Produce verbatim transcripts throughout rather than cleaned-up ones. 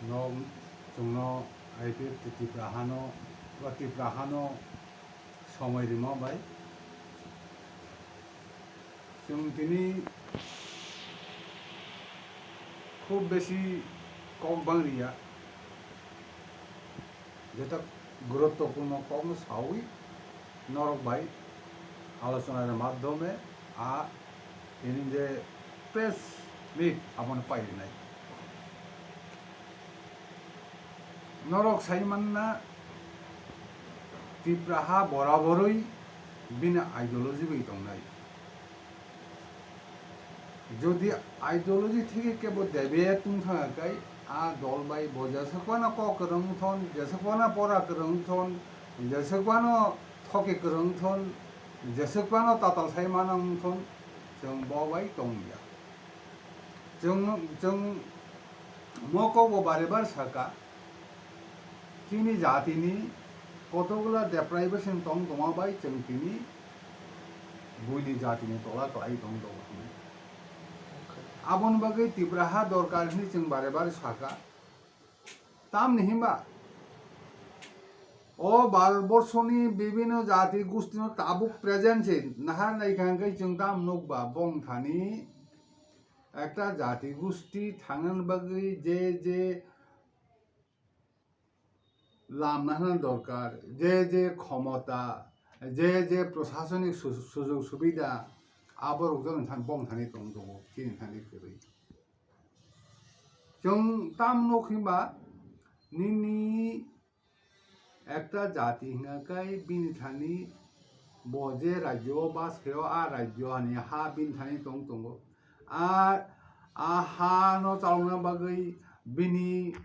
No, chwngno I P F T Tripura hano, ba Tripura hano somoi rima bai. Chwng tini khub besi kok bang riya. Jeta guruttopurno kokno sawi norok bai alochonani madhyome a tini je press meet abono pairinai. Norok sai manna Tripura ha boraborwi bini ideology bai tongnai. Jodi ideology theke kebo debe tungthang kai, a dol bai bo jeswk phano kok kwrwng thon, jeswk phano pora kwrwng thon, jeswk phano thoke kwrwng thon, jeswk phano tatal sai manang thon, chwng bo bai tongya. Chwng, chwng mo kok bo bare bar saka, chini jatini kotokgwla deprivation tong tongma bai chwng tini buini jatini tola kwlai tong tongo hinwi. Aboni bagwi Tripura ha dorkar hinwi chwng bare bare saka. Tamni hinba o Bharat borshoni bibhinno jati gustino tabuk present se nahar naikha hwnkhe chwng tam nukba bongthani ekta jati gusti thangnani bagwi je je lamna hwnna dorkar, je je khomota, je je prosasonik su-, sujog subida, aborok jono thani bong thani tong tongo, chini thani kwrwi. Chwng tam nuk hinba nini ekta jati hwnka khe bini thani bo je rajyo o bas khaio, a rajyo hani ha bini thani tong tongo. A, a ha no chalokna bagwi bini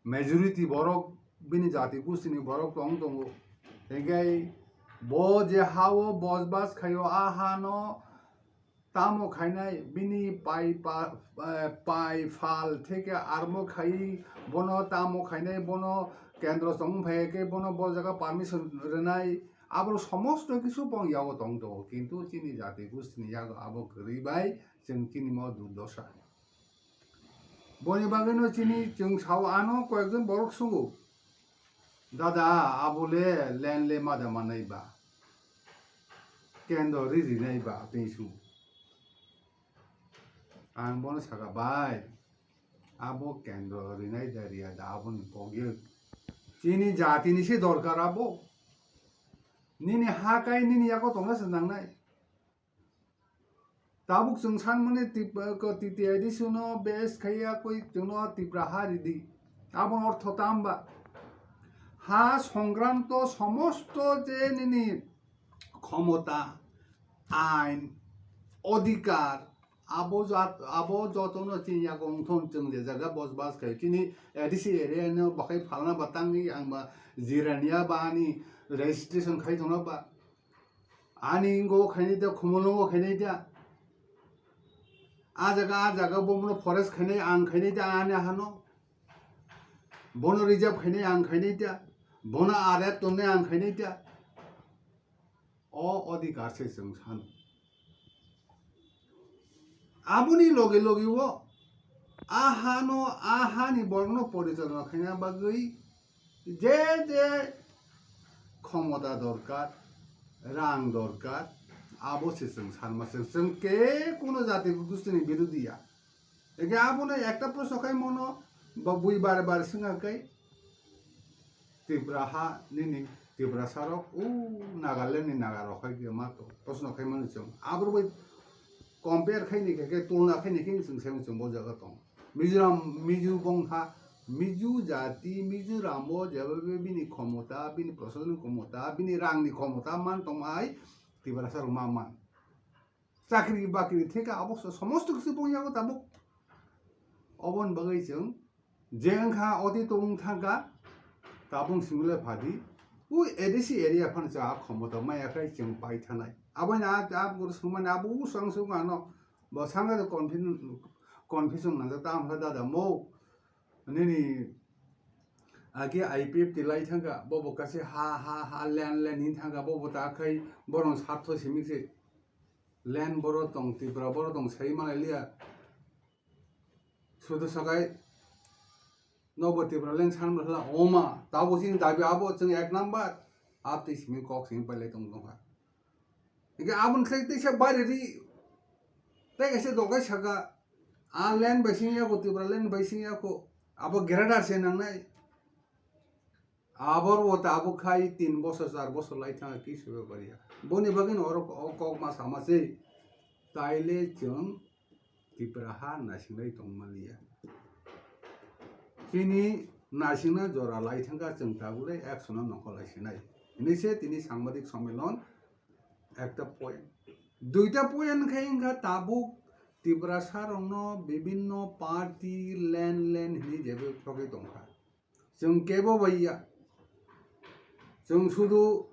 majority borok bini jati gustini borok tong tongo. Hinkhe bo je ha o bosbas khaio, a ha no tamo khainai, bini pai pa-, eh, pai phal theke armo khai, bono tamo khainai, bono kendro tong phai khe bono bo jaga permission rwnai, abo somosto kisu bong yago tong tongo, kintu chini jati gustini yago abo kwrwi bai chwng chini mo durdosa. Boni bagwino chini chwng sao ano koyekjon borok sungo, "Dada, abo le land le mada manai ba, kendro ri rinai ba," tei sungo. Ang bono saka, "Bai, abo kendro rinai da riya da, aboni pogye chini jatini se dorkar abo. Nini ha kai nini yago tongna se nangnai." Tabuk chwng sanmani Tip-, ko T T I D C no base khaiya koi chwngno Tipra ha ridi. Aboni ortho tamba? Ha songkranto somosto je nini khomota, ain, odhikar, abo jat-, abo jotono chini yago wngthon chwng je jaga bosbas khai. Chini A D C area no bakhai phalna ba tangwi ang ba jirania ba ani registration khai thona ba. Ani ingo khainai da, khumulungo khainai da. A jaga, a jaga bomono forest khainai, ang khainai da, ani hano. Bono reserve khainai, ang khainai da. Bono aret tonnai, ang khainai da. O odhikar se chwng sano. Aboni loge loge o a hano, a hani borokno porichalona khaina bagwi je je khomota dorkar, rang dorkar, abo se chwng sanma chwng, chwng ke kuno jati gustini birodi ya. Eke abono ekta proshno khai mono ba bui bare bare swngha kai. Tripura ha nini Tiprasa rok o Nagaland ni Naga rok hai khe ma to proshno khai mani chwng. Abro bai compare khai ni khe, khe tulna khai ni khe chwng sai chwng bo jaga tong. Mizoram, Mizo bongkha, Mizo jati, Mizoram o jeba bini khomota, bini prosason khomota, bini rang ni khomota man tong ai Tiprasa rok ma man. Chakri bakri theka abo so-, somosto kisu bong yago tabuk. Oboni bagwi chwng je wngkha oti tong thangkha, tabung simi le phadi, u A D C area phano cha khomota maya khai chwng pai thanai. Abono a, a guru swngmani abo u swng swng ano, bo sanga de confusion, confusion nang ta amsa dada mo, nini agi I P F T lai thangkha, bobo kasi ha, ha, ha, land, land hin thangkha, bobo ta khai borong sartho simi se. Land boro tong, Tripura boro tong, sai malai liya. Sudu sakai nobo Tipraland sanma hla oma, tabo chini dabi abo chwng ek number, abtwi simi kok simi pailai tong tongkha. Hingke aboni khlai teisa bairedi, tei kaisa dogai saka, a land bai sing yako, Tipraland bai sing yako, abo greater se nangnai. Abor bo tabuk khai tin bosor, char bosor lai thang kisa bepar ya. Boni bagwi no oro o kok ma sama se. Taile chwng Tipra ha naisinglai tongmaliya. Chini naisingna jora lai thangkha chwng tabuk le action no nokho lai sinai. Hinwi se tini sangbadik sommelon ekta point. Duita point khai wngkha tabuk Tiprasa rokno bibinno party land land hinwi jebe thogwi tongkha. Chwng kebo bai ya. Chwng sudu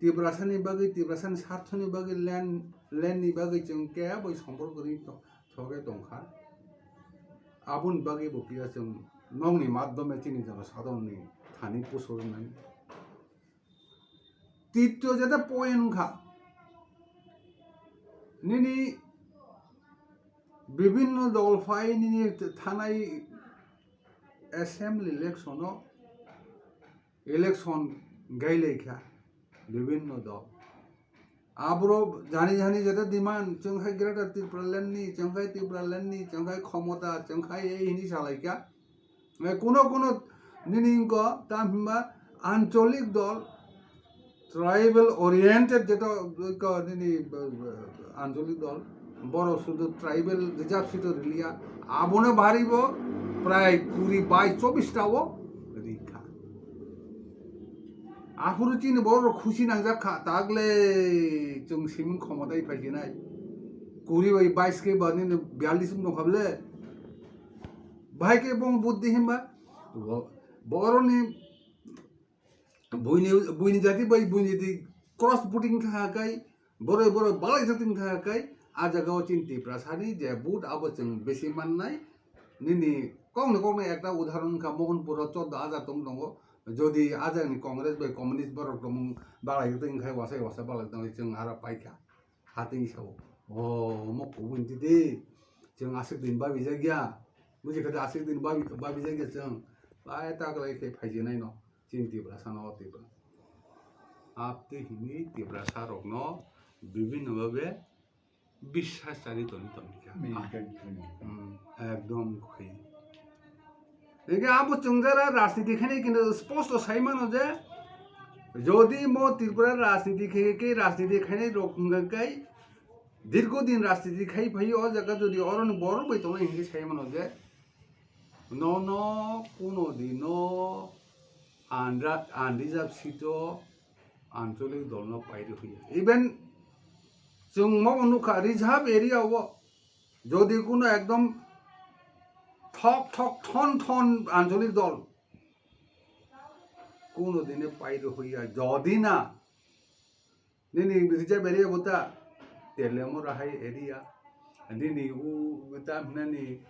Tiprasani bagwi, Tiprasani sarthoni bagwi land, land ni bagwi chwng kebo sompor kwrwi to-, thoge tongkha. Aboni bagwi bo phiya chwng nokni madhyome chini jana sadharonni thani pusurwnani. Tityo jeta point wngkha. Nini bibinno dol phai nini thanai assembly election o election gailai kha bibinno dol. Abro jani jani jeta demand chwng khai Greater Tipraland ni, chwng khai Tipraland ni, chwng khai khomota, chwng khai ei hini salai kha. Eh, kuno kuno nini wngkha, tam hinba ancholik dol, tribal oriented jeto wngkha nini, eh, ancholik dol, borok sudu tribal reserve seat o riliya, abono bhari bo prai kuri bai chobbish ta o rikha. Aphuru chini borok khusi nangjak kha, tagle chwng siming khomotai phaijinai. Kuri bai bais khe ba nini biyallis wng tongkha ble. Bahai khe bong buddhi himba, bo-, boroni buini, buini jati bai buini jati cross voting kha kai, boroi boroi balai jati kha kai, a jaga o chini Tiprasani je vote abo chwng besi mannai. Nini kokno kokno ekta udahoron wngkha, Mohanpur o chordo hajar tong tongo, jodi a jagani Congress bai communist borok tongmung balai tong khai wasai wasa balai tong chwng aro paikha. Hatini sao, o, omo kubun titi, chwng aswk din babi jagya, buji kha aswk din babi, babi jagya chwng, bai taklai khe phaijinai no, chini Tiprasa no o Tipra. Abtwi hini Tiprasa rokno bibinno babe biswas chari toni toni kha. Ekdom khai. Hingke abo chwng jara rajniti khainai kintu sposto sai mano je, jodi mo Tripura rajniti khai, khe rajniti khainai rok hwnka kai, dirgo din rajniti khai phai o jaga jodi oroni borok bai tongnai hingke sai mano je, nono kuno dino andra-, unreserved seat o ancholik dolno pairi huya. Even chwng mo nukha reserve area o jodi kuno ekdom thok thok thon thon ancholik dol kuno dine pairi huya. Jodi na nini reserve area bo ta Teliamura hai area, nini u ta nani,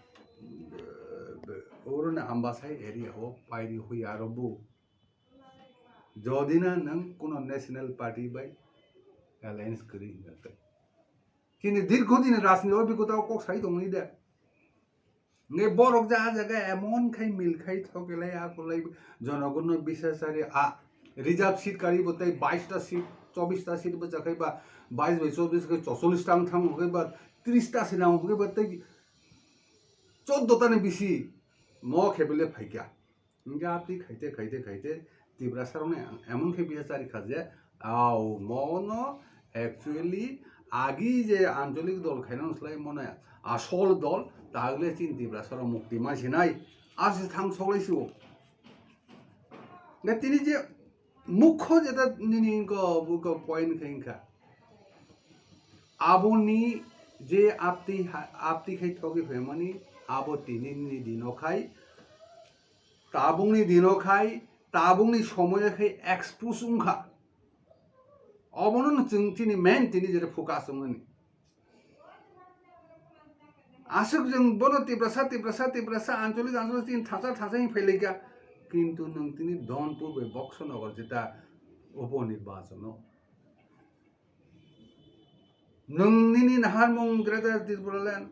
eh, oro na Ambasai area o pairi huya aro bo. Jodi na nwng kuno national party bai alliance kwrwi hwnka khe. Chini dirgho din rajniti obhigota o kok sai tongni de. Nge borok ja a jaga emon khai mil khai thokelai akolai jonogonno bisasari a reserve seat kari bo tei bais ta seat, chobbish ta seat bo chakhai ba bais bai chobbish khe chocholish ta wng thang hwnkhe ba tris ta se nang hwnkhe ba tei choddo ta ni bisi mo khe bele phaikha. Hingke abtwi khaite, khaite, khaite, Tiprasa rokno emon khe bisa chari kha je, au, mono actually agi je ancholik dol khainani slai mono asol dol, tagle chini Tiprasa rok mukti ma sinai, ase thang soklai sio. Hingke tini je mukho jeta nini ko, ko point khe wngkha, aboni je abtwi ha-, abtwi khai thogwi phaimani, abo tini ni dino khai, tabukni dino khai, tabukni somoyo khai expose wngkha. Obono no chwng chini main tini jere focus wngmani. Aswk chwng bono Tiprasa, Tiprasa, Tiprasa, ancholik, ancholik chini thacha, thacha hin phailaikha. Kintu nwng tini Dhonpur bai Boxonagar jeta uponirbachon o. Nwng nini naharmung Greater Tipraland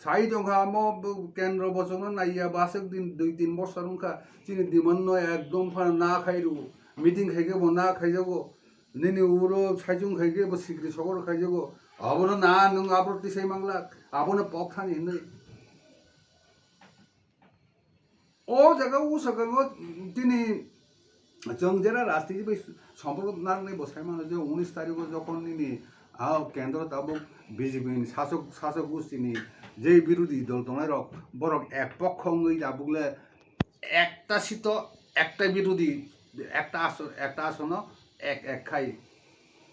Sai tongkha amo bo kendro bochokno naiya, baswk din dui tin bosor wngkha, chini demand no ekdom phano na khai rwo, meeting khaikhe bo na khaijago, nini uro saichung khaikhe bo sikri sogor khaijago, abono na nwng abro tisai manglak, abono pok thani hinwi. O jaga o sakango tini chwng jera rajniti bai somporko narwknai bo sai mano je unis tarikgo jokhon nini a kendro tabuk B J P ni sasok, sasok gustini je birodhi dol tongnai rok borok ek pokho wngwi tabuk le ekta sito ekta birodhi ekta aso-, ekta asono ek ek khai.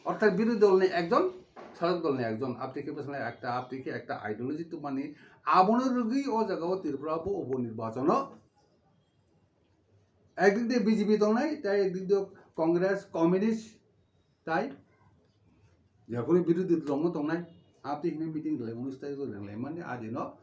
Orthat birodhi dolni ekjon, sasok dolni ekjon, aptiki bwskango ekta, aptiki ekta ideology tubumani, abono rwgwi o jagao Tripura bo upo nirbachono ekdik de B J P tongnai, tai ekdik de Congress, Communist, tai jephuru birodhi dolno tongnai, apti hwnwi meeting rwlai, unis tarikgo rwlaimani adino.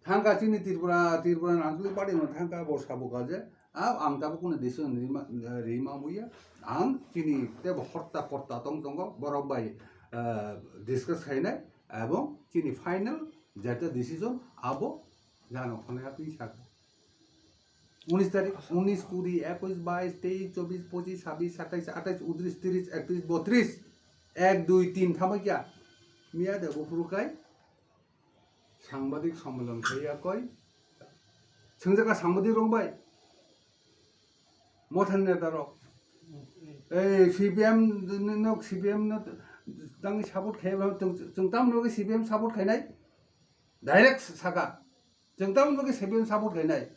Thangka chini Tripura, Tripura National Party no thangka bo sabuka je, a, ang tabuk kunu decision rima, rima muya, ang chini tebo horta porta tong tongo, borok bai, eh, discuss khainai, ebong chini final jeta decision abo jano khonai apni saka. Unis tarik, unis, kuri, ekush, bais, teis, chobis, pochis, sabis, satais, atais, untris, tris, ektris, botris, ek, dui, tin thamai kya? Miya de buphuru kai. Sangbadik sommilon khaiya koi. Swngjak kha sangbadik rok bai. Mothani neta rok. Ei C P M no, C P M no tang support khai, chwng, chwng tam no C P M support khainai. Direct saka. Chwng tam no C P M support khainai.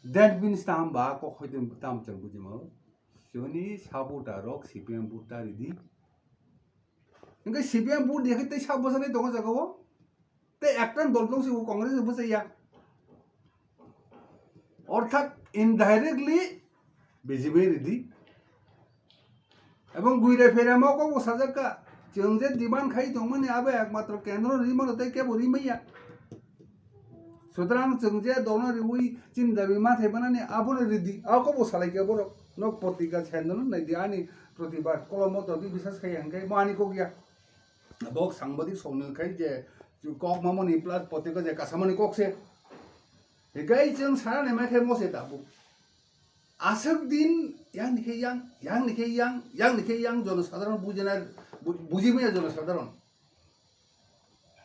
That means tam ba kok hoitum tam chwng bujimo. Chwngni supporter rok C P M vote ta ridi. Hingke C P M vote diya khe tei sak bwsani tongo jaga o. Tei ekta dol tong si o Congress ni bwsai ya. Orthat indirectly B J P ridi. Ebong guira pheramo kok bo sajak ka. Chwng je demand khai tongmani abo ekmatro kendro rimano tei kebo rimaya. Sutrang chwng je dono riwi chini dabi mathai banani abono ridi. Ako bo salai khe borok. Nok potrika sendano naidi ani protibad kolomo todi bisas khai hangkai mo ani kok ya. Bok sangbadik songni khai je kok mamoni plus potrika je kasamani kok se. Hikai chwng sarani mai khai mo se tabuk. Aswk din yang ni khe yang, yang ni khe yang, yang ni khe yang jono sadharon bujina, bu-, buji maya jono sadharon.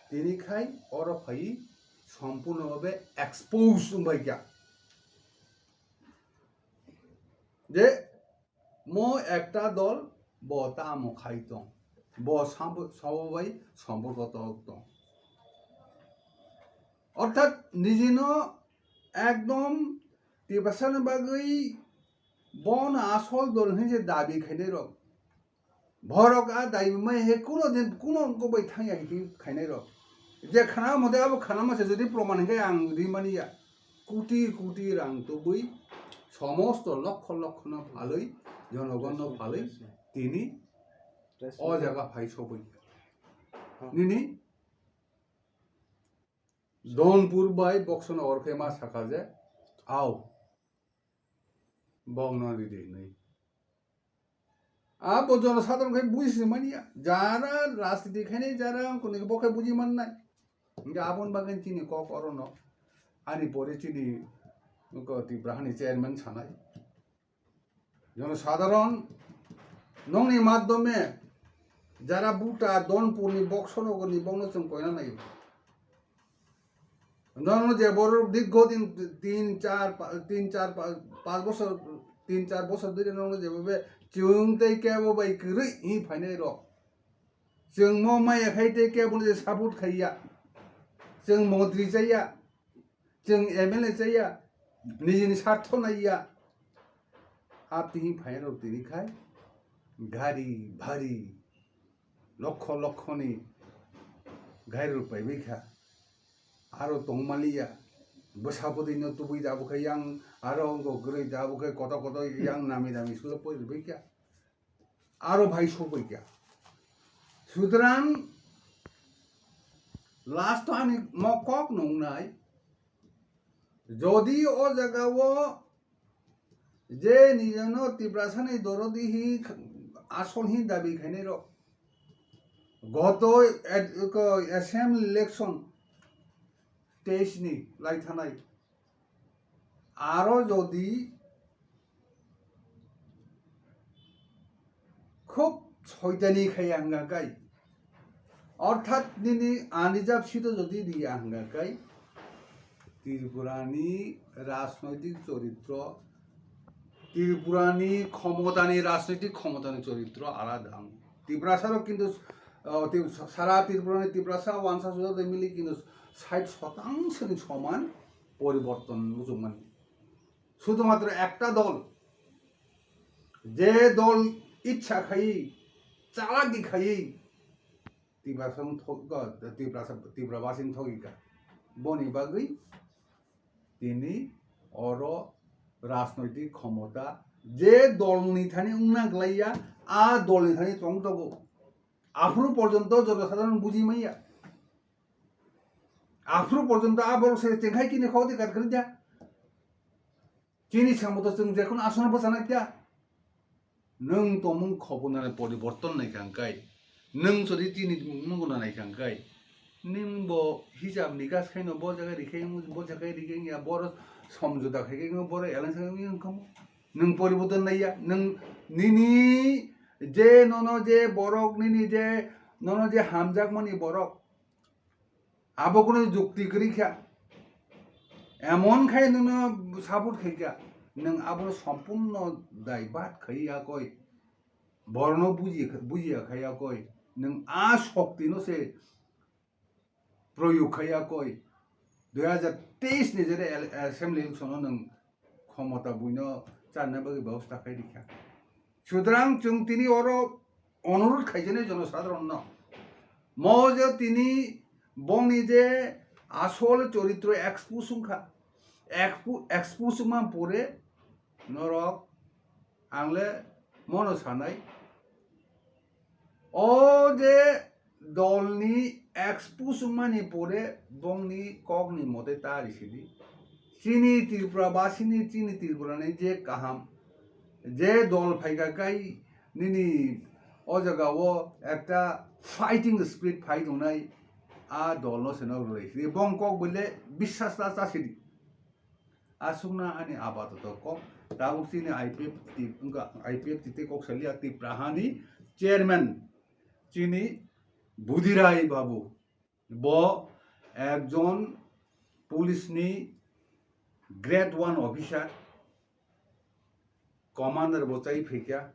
Tini khai oro phai sompurno bhabe expose wngbai kha. Je mo ekta dol bo tamo khai tong, bo sabo, sabo bai somporko tok tong. Orthat nijino ekdom Tiprasani bagwi bono asol dol hinwi se dabi khainai rok. Borok a daimai he kuno din kuno wngkok bai thangya hinwi khainai rok. Je khana mode abo khana mase jodi proman hinkhe ang rimani ya. Kuti kuti rang tubui somosto lokho lokho no phalwi jonogon no phalwi tini o jaga phai sogwi. Nini Donpur bai boksano orkhe ma sakha je, "Ao, bokno ridi," hinwi. A bo jono sadharon khai buji se manya, jara rajniti khainai jara wngkoni bo khai buji mannai. Hingke aboni bagwi chini kok orono ani pore chini wngkha Tipra hani chairman sanai. Jono sadharon nongni madhyome jara buta Donpurni boksonogoni bokno chwng koina nai. Nono je borok dirgho din tin char pa-, tin char pa-, panch bochor, tin char bochor dhori nono je bobe chwng tei kebo bai kwrwi hi phainai rok. Chwng mo maya khai tei kebo no je support khaiya. Chwng montri chaya. Chwng M L A chaya, nijini sartho naiya. Apni phairok tini khai gari bhari lokho lokhoni gari rok paibai kha. Aro tongmaliya, bwsa bwtwi no tubui da bwkha yang, aro wngkha kwrwi da bwkha koto koto yang nami nami school o pori rwbai kha. Aro bhai sogwi kha. Sutrang last o ani mo kok nungnai, jodi o jaga o je nijano Tiprasani dorodi hi asol hi dabi khainai rok, Goto ad-, ko assembly election teis ni lai thanai. Aro jodi khub soitani khai ang kai, orthat nini unreserved seat o jodi ri ang kai, Tripura ni rajnoitik choritro, Tripura ni khomotani, rajnoitik khomotani choritro alada ang. Tiprasa rok kintu, ah, Tip-, sara Tripura ni Tiprasa wansa suja de mili kintu sait sotangso ni soman poriborton muchungmani. Sudhumatro ekta dol, je dol ichha khai, chalagi khai, Tiprasa thok-, Tiprasa, Tripura basing thogika. Boni bagwi tini oro rajnoitik khomota je dolni thani wngna glaiya, a dolni thani tongtogo. Aphuru porjonto jonosadharon buji manya. Aphuru porjonto a borok se chengkhai kini khodi kar khri da. Chini samung to chwng jekhun asono bwchanai kya. Nwng tongmung khobonani poriborton nai kha hwnkhe, nwng jodi chini nunguna nai kha hwnkhe, nwng bo hisab nikas khaino bo jaga rikhe wng, bo jaga rikhe wng ya, boro somjota khai khe wng, boro alliance khai wng ya wngkha mo. Nwng poriborton nai ya, nwng nini je nono je borok, nini je nono je hamjakmani borok, abo kunu jukti kwrwi kha. Emon khai nwngno support khai kha, nwng abono sompurno daibat khai ya koi, borono buji, bujiya khai ya koi, nwng a shokti no se proyog khai ya koi. Dui hajar teis ni jere ele-, assembly election o nwng khomota buino charna bagwi bebosta khai rikha. Sutrang chwng tini oro onurodh khaijani jonosadharonno. Mo je tini bongni je asol choritro expose wngkha. Expo-, expose wngma pore norok ang le mono sanai. O je dolni expose wngmani pore bongni kokni mote ta risidi. Chini Tripura basini, chini Tripura ni je kaham, je dol phaika kai nini o jaga o ekta fighting spirit phai tongnai, a dolno seno rwlai sidi. Bong kok bole biswas ta chasidi. Aswkna ani apato kok. Tabuk chini I P F T, wngkha I P F T tei kok saliya Tripura hani chairman chini Budirai Babu. Bo ekjon police ni grade one officer, commander bo chai phaikha.